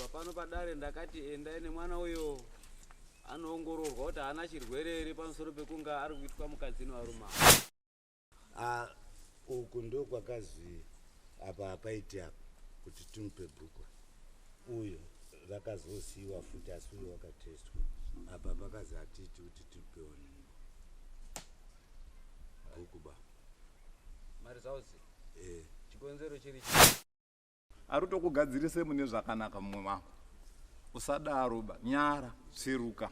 Chibva pano padare ndakati endai nemwana uyo anoongororwa kuti haana chirwere here pamusoro pekunge ari kuitwa mukadzi nevarume ava. Ah, uku ndokwakazi apa hapaiti apa kuti timupe bhukwa uyo rakazosiiwa futi asi uyo wakatestwa apa pakazi hatiiti kuti timupewo nhumbu bhuku ba Marizauzi eh. chikonzero chiri chii? Ari kutokugadzirise mune zvakanaka mumwe wako. Usadaro ba, nyara, tsveruka.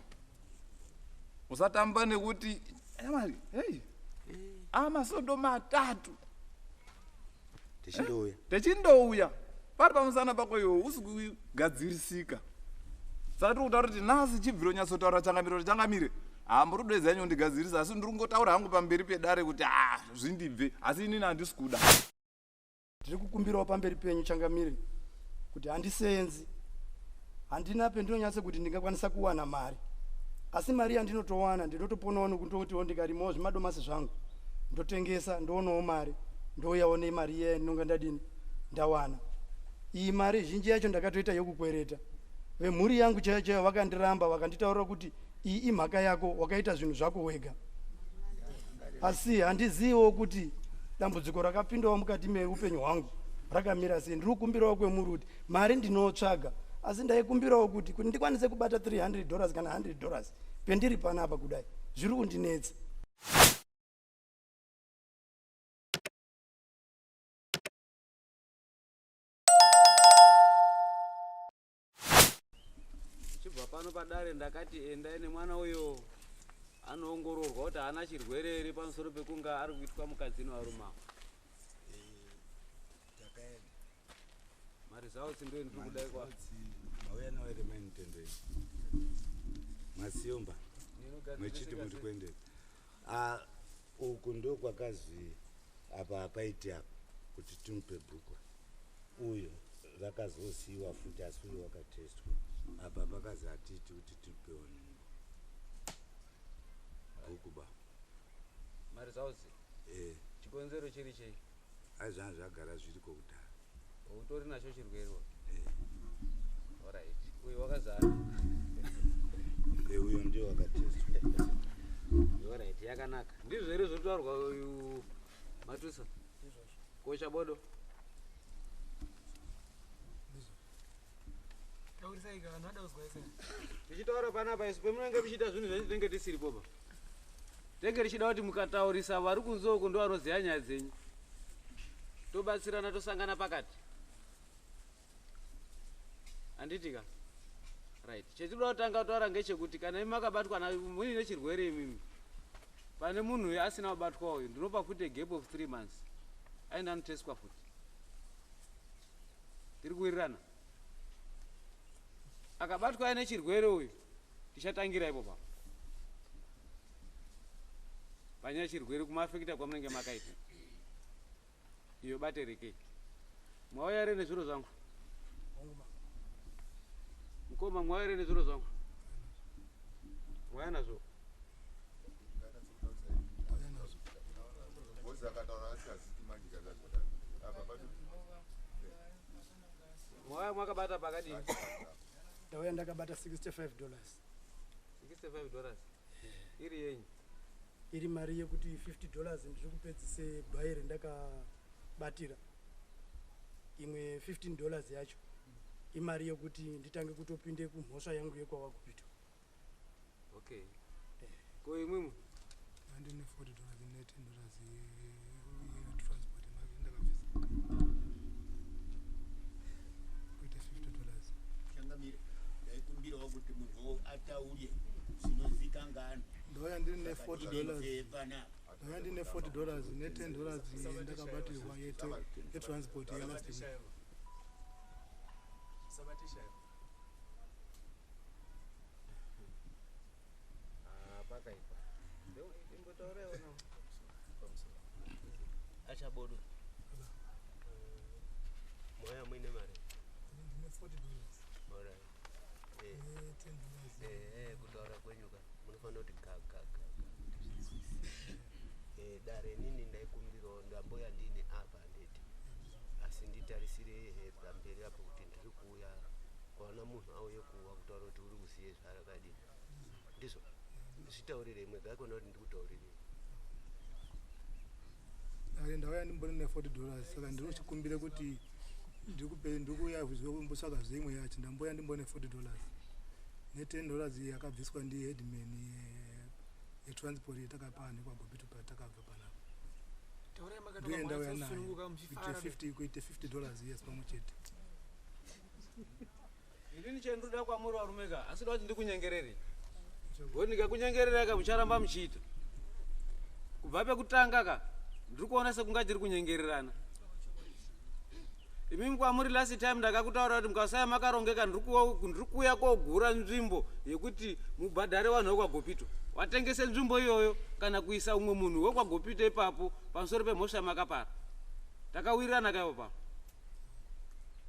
Usatamba nekuti mari, hey. Amasondo matatu. Techindouya. Techindouya. Pari pamusana pako iwe usi kugadzirisika. Saka tiri kutaura kuti nhasi chibviro nyatsotaura changamire kuti changamire. Hamburi kudoedza henyu kundigadzirisa asi ndiri kungotaura hangu pamberi pedare kuti ah zvindibve asi inini handisi kuda. Ndiri kukumbirawo pamberi penyu changamire kuti handisenzi, handina pendinonyatso kuti ndingakwanisa kuwana mari, asi mari yandinotowana ndinotoponawo nokutotiwo ndikarimawo zvimadomasi zvangu ndotengesa ndoonawo mari ndouyawo nemari iya yandinonga ndadini ndawana. Iyi mari zhinji yacho ndakatoita yokukwereta. Vemhuri yangu chaiyo chaiyo vakandiramba vakanditaurira kuti iyi imhaka yako wakaita zvinhu zvako wega. Asi handiziviwo kuti dambudziko rakapindawo mukati meupenyu hwangu rakamira sei. Ndiri kukumbirawo kwemuri kuti mari ndinotsvaga, asi ndaikumbirawo kuti kuti ndikwanise kubata 300 dollars kana 100 dollars pendiri panapa kudai zviri kundinetsa. Chibva pano padare ndakati endai nemwana uyo anoongororwa kuti haana chirwere here pamusoro pekunge ari kuitwa mukadzi nevarume ava. Takaenda. Maresults ndiyo ndiri kudai kwa. Mauya nawo here mai Mutendo iyi? Masiyomba. Mwechiti muri kuendera. Ah, uku ndokwakazi apa hapaiti apa kuti timupe bhukwa. Uyo rakazosiiwa futi asi uyo wakatestwa apa pakazi hatiiti kuti tipewo nhumbu bhuku ba Marizauzi eh. Chikonzero chiri chei? Ai zvanga zvagara zviriko kudhara. Utori nacho chirwere eh. Alright. Uyo wakazara. Eh, uyo ndiye wakatestwa. Alright, yakanaka. Ndizvo here zvotaurwa uyu Matusa? Kocha bodo. Tichitaura panapa isu pemunenge muchiita zvinhu zvenyu tinenge tisiripo pa. Tenge tichida kuti mukataurisa vari kunze uko ndo vanoziva nyaya dzenyu. Tobatsirana tosangana pakati. Handiti ka? Right. Chetinoda kutanga kutaura ngechekuti kana imi makabatwa muine chirwere imimi. Pane munhu uyu asina kubatwa uyu ndinopa futi a gap of 3 months aenda anotestwa futi. Tiri kuwirirana? Akabatwa aine chirwere uyu tichatangira ipo papo. Panyaya chirwere kumaafekita kwamunenge makaita. Iyo bate rekei. Mwauya here nezviro zvangu? Mukoma mwauya here nezviro zvangu? Mwauya nazvo? Mwauya mwakabata pakadini? Ndauya ndakabata 65 dollars. 65 dollars. Iri yenyu? Iri mari yekuti 50 dollars ndiri kupedzise gwai rendakabatira. Imwe 15 dollars yacho imari yekuti nditange kutopinde kumhosva yangu yekwawakupitwa. Okay. Ko imwimwi? Ndine 40 dollars ne 10 dollars yetransport ndakabvisa. Kuita 50 dollars. Changamire, ndaikumbirawo kuti munhu ataure zvinozikanganwa. Ndauya ndine 40 dollars. Ndauya ndine 40 dollars ne 10 dollars ndakabatirwa yetransport yelast week. Ah, pakaipa. Imbotauraiwo nawo. Achabodo. Moya muine mari. Ndine 40 dollars. Alright. Eh. Ne 10 dollars. Eh, kutaura kwenyu ka munofanira kuti ga ga ga. Eh, dare nini ndaikumbirawo ndamboya ndine apa handiti. Asi nditarisire pamberi apo kuti ndiri kuuya kwaona munhu auye kuwa kutaura kuti uri kuziye zvaakadini. Ndizvo. Zvitaurirei mwega akona kuti ndikutaurirei. Dare ndauya ndimbori ne40 dollars, saka ndiri kuchikumbira kuti ndikuuya kumbotsvaga zvimwe yacho. Ndamboya ndimbori ne40 dollars ne10 dollars yakabviswa ndiheadman yetransport yatakapa nekwaGopito patakabva panapa. Ndiye ndauya nayo kuite 50, kuite 50 dollars, yes, pamwe chete. Inini chendinoda kwamuri varume ka, asi da kuti ndikunyengerere, ngokuti ndikakunyengererai ka mucharamba muchiita. Kubva pekutanga ka ndiri kuona sekunga tiri kunyengererana. Imimi kwamuri last time ndakakutaura kuti mukasaya makarongeka, ndiri kuuya kogura nzvimbo yekuti mubhadhare vanhu vekwaGopito, watengese nzvimbo iyoyo kana kuisa umwe munhu wekwaGopito ipapo pamusoro pemhosva yamakapara. Takawirirana kaivo papo,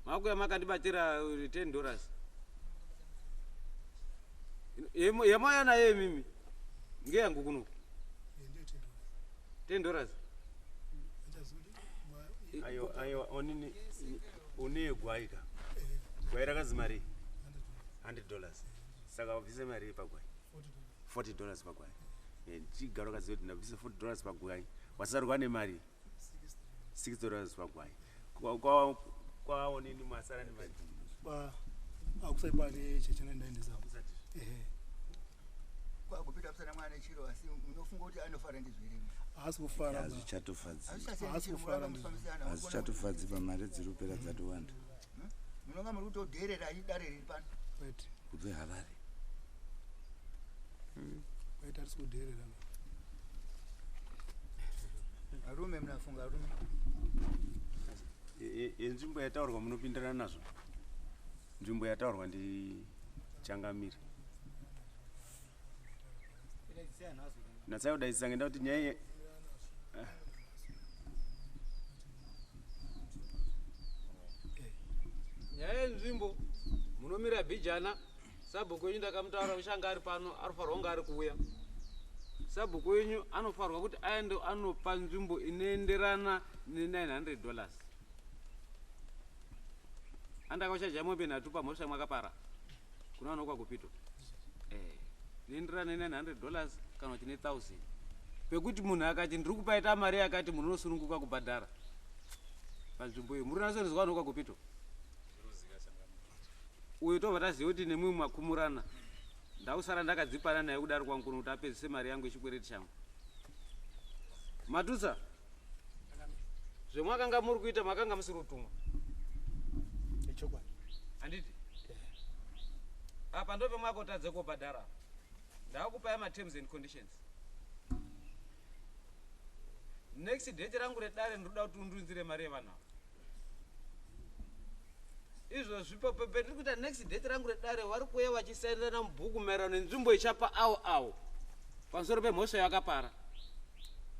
makuya makandibatira 10 dollars yemauya nayo imimi ngeyangu kuno. 10 dollars. Ayo ayo, onini une gwai ka, gwai rakazi mari 100 dollars, saka wabvise mari pagwai 40 dollars pagwai. Chigaro kaziva kuti ndabvise 40 dollars pagwai, wasarwa nemari 6 dollars pagwai. Kwaonini masara nemari? Akusai pane chechena ndaendesa, ehe. Kwakupita kusana mwana chiro, asi munofunga kuti anofara ndizvo here? Haasi kufara. Hazvichatofadzi. Haasi kufara ndizvo. Hazvichatofadzi, pamari dziri kupera dzatowanda. Munonga muri kutodherera dare riri pano. Kwete. Kubve Harare. Kwete, hatisi kudherera. Varume, munafunga varume. Yenzvimbo yataurwa munopindirana nazvo? Nzvimbo yataurwa ndichangamire natsai kudaisisa ngenda kuti nyaya Nyaya yenzvimbo munomira bhijana. Sabhuku wenyu ndakamutaura kushanga ari pano, anofanirwa kunge ari kuuya. Sabhuku wenyu anofanirwa kuti aende anopa nzvimbo inoenderana ne900 dollars. Andakauchaja mombe nhatu pamhosva mwakapara kuna vanokwa Kupito, inoenderana ne900 dollars kana kuti ne1000, pekuti munhu akati ndiri kupaita mari yakati, munhu unosununguka kubhadhara panzvimbo iyo. Muri nasorizwa vanokwa Kupito uyo, tobva taziva kuti nemumwe makumurana. Ndakusara ndakadzipana naye kudaro kwangu kuno kuti apedzise mari yangu yechikwereti changu. Matutsa, zvemwakanga muri kuita makanga musiri kutumwa. Ichokwadi. Handiti apa ndo pemwakotadze kubhadhara? Ndakupai materms and conditions. Next date rangu redare ndinoda kuti undunzire mari yevanhu ava. Izvozvi petiri kuita next date rangu redare, vari kuuya vachisainirana mubhuku maererano nenzvimbo ichapa avo avo pamusoro pemhosva yakapara,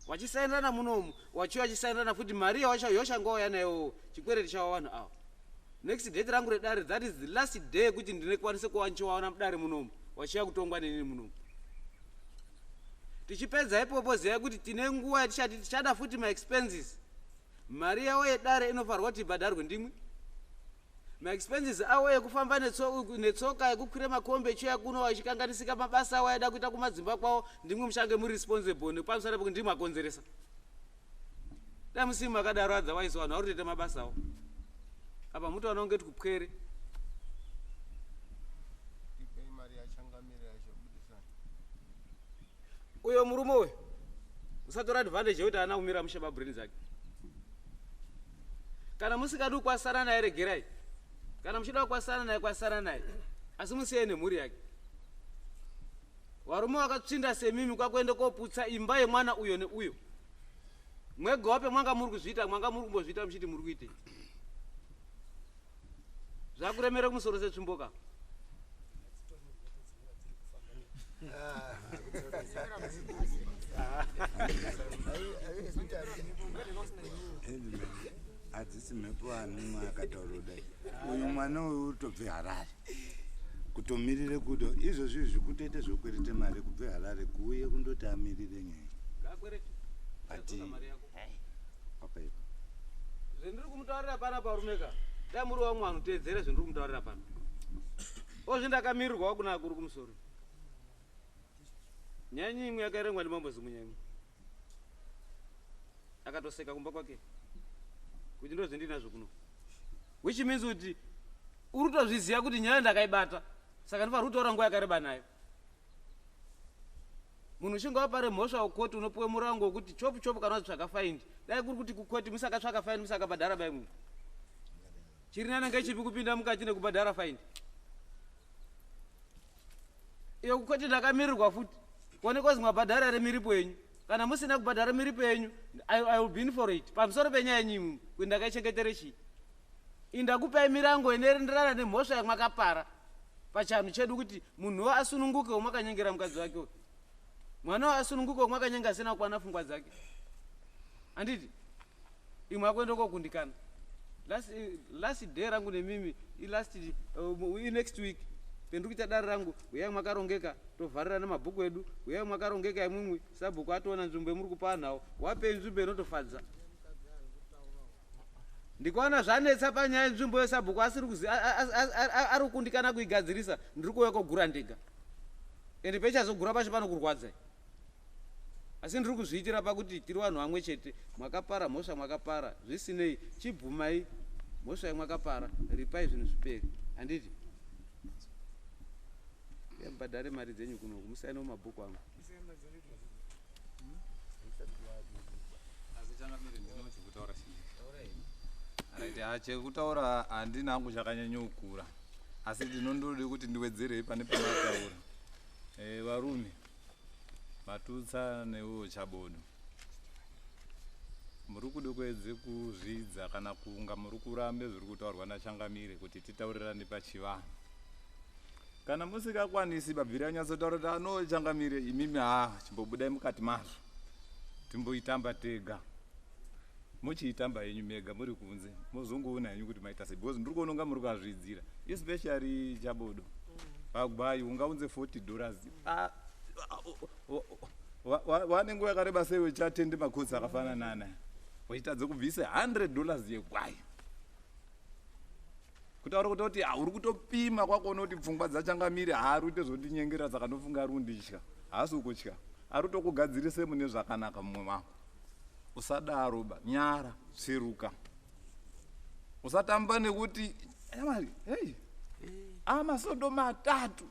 vachisainirana munomu, vachiuya vachisainirana futi mari yochangouya nayo chikwereti chavo vanhu ava. Next date rangu redare, that is the last day yekuti ndinekwanise kuva ndichiwaona mudare munomu vachiuya kutongwa nenini munomu. Tichipedza ipopo, zivai kuti tine nguva yatichati tichada futi maexpenses. Mari yavo yedare inofanirwa kuti ibhadharwe ndimwi. Maexpenses avo ekufamba netsoka, ekukwira makombi echiuya kuno achikanganisika mabasa avo aida kuita kumadzimba kwavo, ndimwe muchange muri responsible nepamusana pekuti ndimwe akonzeresa. Dai musimi makadaro, otherwise vanhu vari kutoita mabasa avo apa mutoona kunge tikupwere. Ipei mari yachangamire yacho, budisani. Uyo murume uyu usatora advantage yekuti haana kumira mushe pabrain dzake. Kana musikadi kukwasana naye, regerai. Kana muchida kukwasana naye, kwasana naye, asi musiye nemhuri yake. Varume vakatsvinda semimi kwakuende koputsa imba yemwana uyo neuyo, mwega wape mwanga muri kuzviita, mwanga muri kumbozviita muchiti muri kuitei? Zvakuremere kumusoro setsvimbo ka. Hadzisi mhepo anumwe akataura kudai. Uyu mwana uyu utobve Harare kutomirire kudo izvozvi izvi, kutoite zvokwerete mari kubve Harare kuuye kundoti amirire nyaya. Ngakwerete. Ati Mari yako. Pakaipa. Zvendiri kumutaurira pana parume ka, dai muri wamwe vanhu, teedzere zvendiri kumutaurira pano. Ozvi ndakamirirwawo kuna akuru kumusoro. Nyaya imwe yakaerengwa ndimambo Zimunya imwe. Akatoseka kumba kwake. Kuti ndozvendinazvo kuno. Which means kuti uri kutozviziva kuti nyaya ndakaibata. Saka ndifanira kutaura nguva yakareba nayo. Munhu uchinge wapare mhosva kukoti unopiwe murango wekuti chopu chopu kana wazvitsvaga faindi. Dai kuri kuti kukoti musakatsvaka faindi musakabhadhara bai munhu. Chiri nani ngechipi kupinda mukati nekubhadhara faindi? Iyo kukoti ndakamirirwa futi. Kuonekwa kuzi mwabhadhara here miripo yenyu. Kana musina kubhadhara miripo yenyu, I will be in for it. Pamusoro penyaya yenyu imwe kuti ndakaichengetere chii. Indakupai mirango inoenderana nemhosva yamwakapara pachianhu chedu kuti munhuwo asununguke wamwakanyengera mukadzi wake uyu. Mwanawo asununguke wamwakanyenga asina kukwana pfungwa dzake. Handiti? Imwe akuenda kokundikana. Last, last day rangu nemimi ilast next week pendiri kuita dare rangu uyai mwakarongeka tovharira nemabhuku edu uyai mwakarongeka imwimwi sabhuku atoona nzvimbo yemuri kupa anhawo wapei nzvimbo inotofadza ndikaona zvanetsa panyaya yenzvimbo yesabhuku asiri ari kukundikana kuigadzirisa ndiri kuuya kogura ndega ende pechazogura pacho panokurwadzai asi ndiri kuzviitira pakuti tiri vanhu vamwe chete mwakapara mhosva mwakapara zvisinei chibvumai mhosva yamwakapara ripai zvinhu zviperi handiti mubhadhare mari dzenyu kunoku musainewo mabhuku angu Asi changamire ndino chekutaura chii? Right, ha chekutaura handina hangu chakanyanyokura asi ndinondode kuti ndiwedzerei pane pamataura. Eh, varume matutsa newewo chabodo muri kude kuedze kuzvidza kana kunga muri kurambe zviri kutaurwa nachangamire kuti titaurirane pachivanhu Kana musikakwanisi babviri anyatsotaura kuti ano changamire imimi haa chimbobudai mukati mazvo timboitamba tega mochiitamba henyu mega muri kunze mozongoona henyu kuti maita sei because ndiri kuona kunga muri kukazvidzira especially chabodo pagwai ungaunze 40 dollars ah, wane nguva yakareba sei uchatende makotsi akafanana nana uchitadza kubvisa 100 dollars yegwai Kutaura kutoti ah, uri kutopima kwakuona kuti pfungwa dzachangamire haari kuite zvondinyengera saka ndofunga ari kunditya. Haasi kukutya. Ari kutokugadzirise mune zvakanaka mumwe mako. Usadaro ba, nyara, tsveruka. Usatamba nekuti nyamari, hey. Amasodo matatu.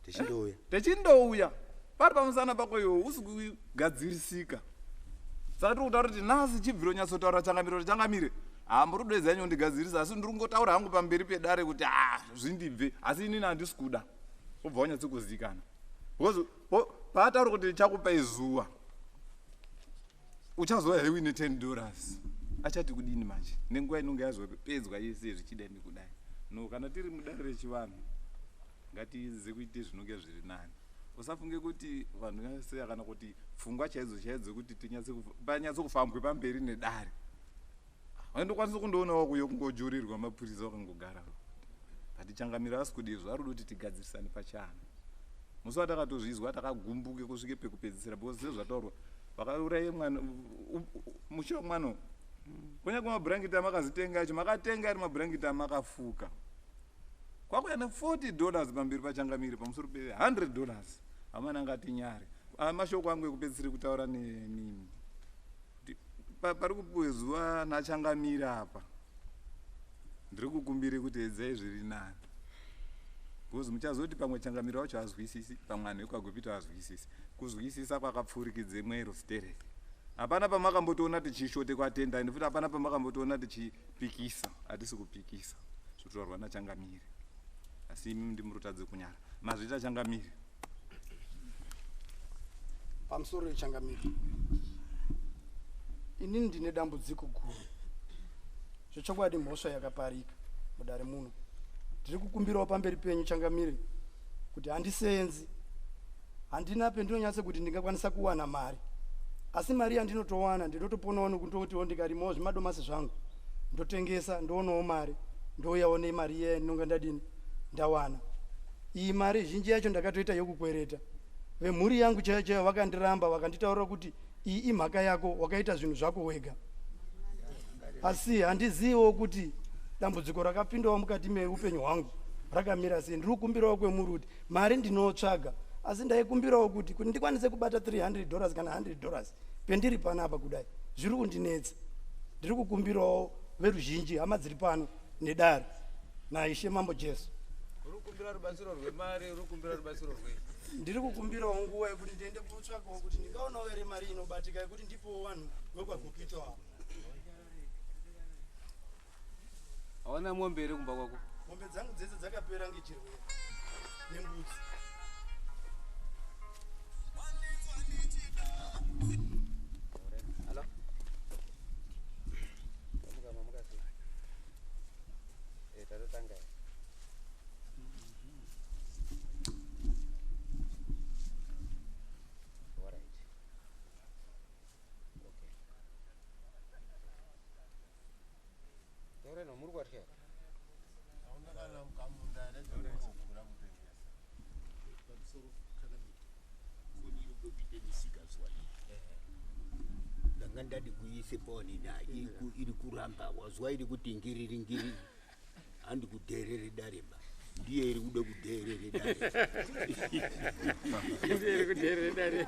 Techindouya. Techindouya. Pari pamusana pako iwe usi kugadzirisika. Saka tiri kutaura kuti nhasi chibviro nyatsotaura changamire kuti changamire. Hamburi kudoedza henyu kundigadzirisa asi ndiri kungotaura hangu pamberi pedare kuti ah zvindibve asi inini handisi kuda. Wobva wanyatso kuzikana. Because paataura kuti chakupai zuva uchazova here uine 10 dollars achati kudini manje nenguva inonge yazopedzwa yese zvichidai nekudai no kana tiri mudare rechivanhu ngatiedze kuite zvinonge zviri nani usafunge kuti vanhu vese kana kuti pfungwa chaidzo chaidzo kuti tinyatse kufambwe pamberi nedare Waindokwanisa kundoonawo kuyo kungojurirwa mapurisa wakangogara. But changamire asi kudi izvo ari kuti tigadzirisane pachana. Musi watakatozvizwa takagumbuke kusvike pekupedzisira because sezvataurwa vakauraye mwana mushe wemwana kunyange mabhurangiti amakazitenga acho makatenga ari mabhurangiti amakafuka kwakuya ne 40 dollars pamberi pachangamire pamusoro pe 100 dollars amana ngatinyare mashoko angu ekupedzisira kutaura nemimi pari kupuwe zuva nachangamire apa ndiri kukumbire kuti edzai zviri nani because muchazoti pamwe changamire wacho azwisisi pamwe anhu ekwagupito azwisisi kuzwisisa kwakapfuurikidze mwero stereki hapana pamakambotoona tichishote kwatenda ende futi hapana pamakambotoona tichipikisa hatisi kupikisa zvotaurwa nachangamire asi imi ndimurutadze kunyara mazvita changamire Pamusoro yechangamire, inini ndine dambudziko guru. Zvechokwadi mhosva yakaparika mudare muno. Ndiri kukumbirawo pamberi penyu changamire kuti handisenzi, handina pendinonyatse kuti ndingakwanisa kuwana mari, asi mari yandinotowana ndinotoponawo nekutotiwo ndikarimawo zvimadomasi zvangu ndotengesa ndoonawo mari ndouyawo nemari iya yandinonga ndadini ndawana. Iyi mari zhinji yacho ndakatoita yokukwereta. Vemhuri yangu chaiyo chaiyo vakandiramba vakanditaurira kuti iyi imhaka yako wakaita zvinhu zvako wega. Asi handiziviwo kuti dambudziko rakapindawo mukati meupenyu hwangu. rakamira sei. Ndiri kukumbirawo kwemuri kuti mari ndinotsvaga, asi ndaikumbirawo kuti ndikwanise kubata 300 dollars kana 100 dollars pendiri panapa kudai zviri kundinetsa. Ndiri kukumbirawo veruzhinji, hama dziri pano nedare naIshe Mambo Jesu. Uri kukumbira rubatsiro rwemari, uri kukumbira rubatsiro rwei? Ndiri kukumbirawo nguva yekuti ndiende kutsvakawo kuti ndingaonawo here mari inobatika yekuti ndipowo vanhu vekwaGopito avo. Hawana mombe here kumba kwako? Mombe dzangu dzese dzakapera ngechirwere nembudzi. Hello? Mamuka, mamuka sei? Eh, tatotanga. Alright. Okay. Taura no muri kwatya. Hauna kana kamunda here kekugura kutengesa? Pamusoro chakamira foni iri kuda kuita misikazwa iyi ndanga ndadi kuiise poni iri kuramba wazwa iri kuti ngiriri ngiriri handi kudheerere dareba ndiye iri kuda kudheerere dare. Ndiye iri kudheerere dare.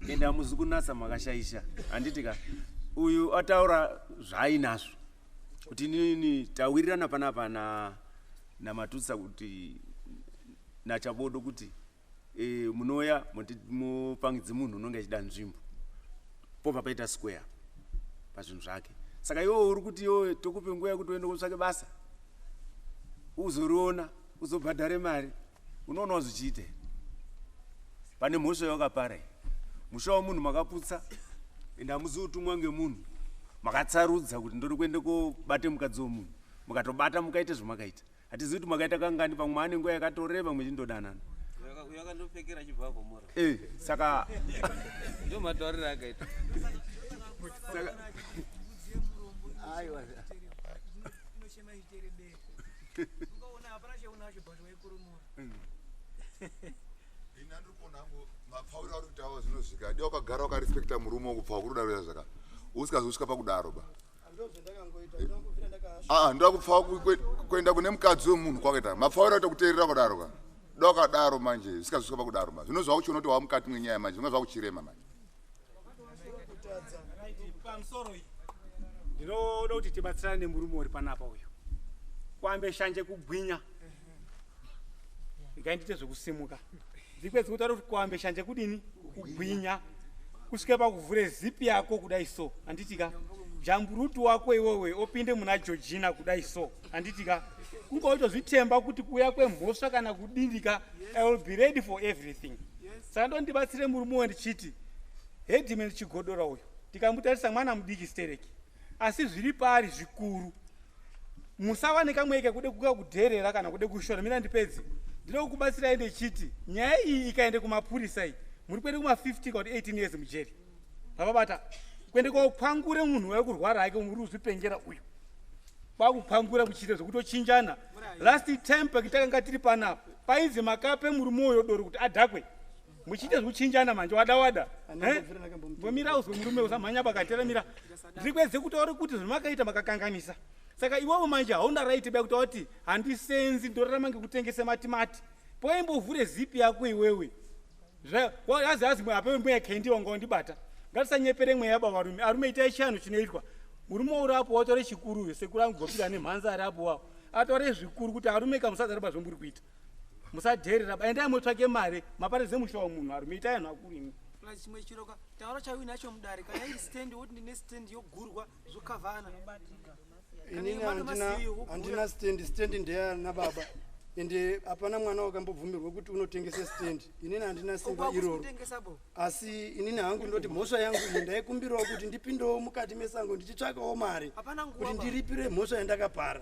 Ende hamuzi kunatsa makashaisha handiti ka? Uyu ataura zvaainazvo kuti inini tawirirana panapa naMatutsa kuti naChabodo kuti munouya mupangidze munhu unonge achida nzvimbo pobva paita square pazvinhu zvake. Saka iwewe uri kuti iwewe tokupe nguva yekuti uende kutsvake basa uzoriona uzobhadhare mari, unoonawo zvichiita here? Pane mhosva yawakapara iyi, musha wemunhu makaputsa ende hamuzi kutumwa ngemunhu, makatsarudza kuti ndori kuende kobate mukadzi wemunhu, mukatobata mukaita zvamakaita. Hatizivi kuti makaita kangani, pamwe ane nguva yakatoreba muchindodanana. Uyo akandopfekera achibva Gomora. Saka ndo matauriro akaita. Saka aiwa inochema ichiterebera. Ungaona hapana cheunacho but waikurumura. Ini andiri kuona hangu mapfauriro auri kuita awo zvinosvika. Dai wakagara wakarespekta murume wokupfava kuri kudaro zvaka. Usikazi pakudaro ba. Ndozvandakangoita, ndinongobvira ndakasvika. Ah, ndoda kupfava kuenda kune mukadzi wemunhu kwakaita. Mapfauriro aita kuteerera kudaro ka. Dai wakadaro manje, usikazi pakudaro ma. Zvino zvakuchiona kuti wamukati mwenyaya manje, zvinga zvakuchirema manje. Pamusoro iyi ndinoda kuti tibatsirane nemurume uri panapa uyu kuambe shanje kugwinya. Ngaindite zvekusimuka ndikwedzi kutaura kuti kuambe shanje kudini kugwinya kusvike pakuvhure zipi yako kudai so handitika jamburutu wako iwewe opinde muna Georgina kudai so handitika kunge waitozvitemba kuti kuuya kwemhosva kana kudindika I will be ready for everything. Saka ndondibatsire murume uyu ndichiti headman Chigodora uyu tikamutarisa mwana mudiki stereki asi zviri paari zvikuru. Musava nekamwe kekude kuka kudherera kana kude kushora. Mina ndipedze ndinoda kukubatsirai ndechiti nyaya iyi ikaende kumapurisa iyi muri kuende kuma 15 kana 18 years mujeri pavabata kuende kopangure munhu wari kurwara hake muri kuzvipengera uyu kwakupangura kuchiita zvekutochinjana. Last time pakitakanga tiri panapa painzi makape murume uyo doro kuti adhakwe muchiita zvekuchinjana manje wada wada. Mbomira uzwe murume usamhanya pakatera mira. Ndiri kuedze kutaura kuti zvamakaita makakanganisa. Saka iwewe manje hauna right ba kuti wati handisenzi ndorarama ngekutengesa matimati. Poimbovhure zipi yako iwewe. Azi azi ape mweya kendi wanga wandibata. Ngatisanyepere mweya baba varume. Arume itai chianhu chinoitwa. Murume uri apo watore chikuru uyo sekuru angu gopira nemhanza ari apo wawo. Atore zvikuru kuti arume kamusadaro pazvomuri kuita. Musadherera ba endai motsvake mari maparidze musha wemunhu arume itai anhu akuru imi. Plus chimwe chiroka taura chauinacho mudare kana iri stand woti ndine stand yogurwa zvokavhana. Inini handina stand, stand ndeyana baba. Ende hapana mwana wakambobvumirwa kuti unotengesa stand. Inini handina simba iroro. Asi inini hangu ndoti mhosva yangu iyi ndaikumbirawo kuti ndipindewo mukati mesango ndichitsvakawo mari kuti ndiripire mhosva yandakapara.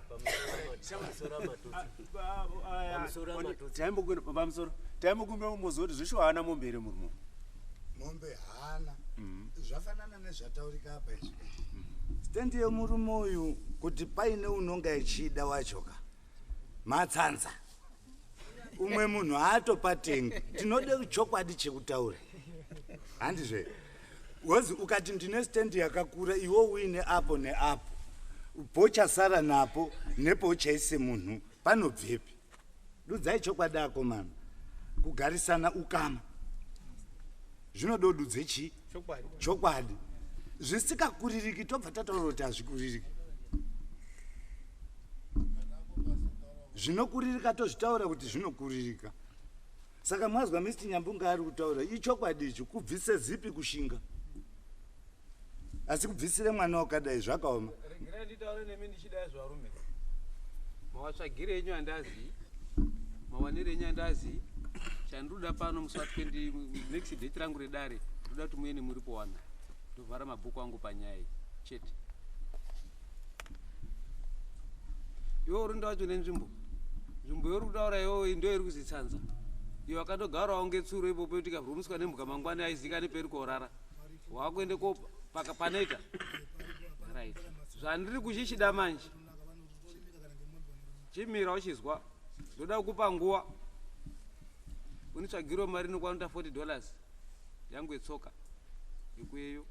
Pamusoro taimbokumbira mumozi kuti zvishuwa haana mombe here murume? Mombe haana. Zvafanana nezvataurika apa izvi. Stendi yemurume uyu kuti paine unonga ichida wachoka matsanza umwe munhu haatopatengi. Tinode chokwadi chekutaura handizve? Wozi ukati ndine stendi yakakura iwe uine apo neapo pochasara napo nepochaise munhu panobvepi? Dudzai chokwadi akomana. Kugarisana ukama zvinoda ududze chii? Chokwadi. Chokwadi. Zvisikakuririki tobva tataura kuti hazvikuririki. Zvinokuririka tozvitaura kuti zvinokuririka. Saka mwazwa Mr Nyambunga ari kutaura ichokwadi ichi, kubvise zipi kushinga, asi kubvisire mwana wakadai zvakaoma. Regerai nditaure nemi ndichidai zvarume. Mawatsvagire enyu andazi, mawanire enyu andazi. Chandinoda pano musi wa 20 next date rangu redare, ndoda kuti muye nemuripo wana. Ndovhara mabhuku angu panyaya iyi chete. Iwe uri ndawacho nenzvimbo. Nzvimbo yauri kutaura iwewe ndiyo iri kuzitsanza. Iyo akatogarawo ngetsuro ipopo yoti ikavhurumuswa nemhuka mangwani aizikane peri korara. Wakuende ko paka panoita. Right. Zvandiri kuchichida manje. Chimira uchizwa. Ndoda kukupa nguva. Unitsvagirewo mari inokwana kuita 40 dollars yangu yetsoka yekuyeyo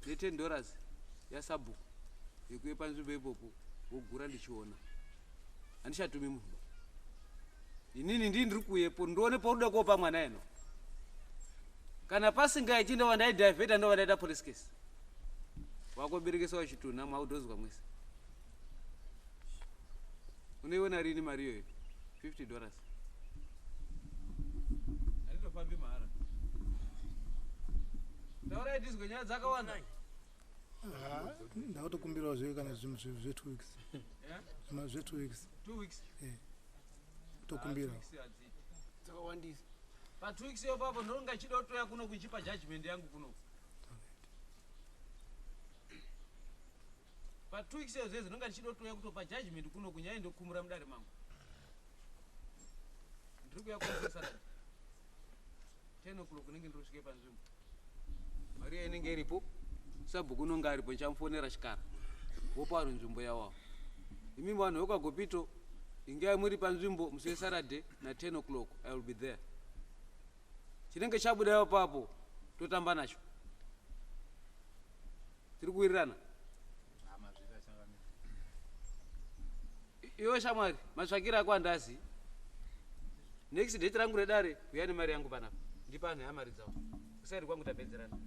ne 10 dollars yasabhuku yekuye panzvimbo ipopo wogura ndichiona. Handichatumi munhu ba. Inini ndii ndiri kuyepo ndione paunoda kopa mwana eno. Kana pasingaiti ndova ndaidivheta ndova ndaita police case. Wakoberekesa chitunha mwaudhozwa mwese. Unoiona rini mari iyoyo? 50 dollars. Handitofambi mahara. Taurai tizwe nyaya dzakawanda. Ndakutokumbirawo zve kana zvinhu zve 2 weeks. Yeah? Zvima zve 2 weeks. 2 weeks. Tokumbira. Ah, 2 weeks hadziiti. Dzakawandisa. Pa 2 weeks iyo papo ndinonga chida kutoya kuno kuchipa judgment yangu kuno. Pa 2 weeks iyo zvezvi ndinonga ndichida kutoya kutopa judgment kuno kunyaya ndokumura mudare mangu. Ndiri kuya kuno Saturday. 10 o'clock ndinenge ndosvike panzvimbo. Maria inenge iripo, sabhuku unonga aripo, ndichamufonera chikara. Wopa vanhu nzvimbo yavo. Imi vanhu vekwaGopito, ingai muri panzvimbo musi weSaturday na 10 o'clock, I will be there. Chinenge chabuda ipapo totamba nacho. Tiri kuwirirana? Iwe shamwari, matsvakiro ako andazi. Next date rangu redare, uya nemari yangu panapa. Ndipa anhu mari dzavo. Kusari kwangu tapedzerana.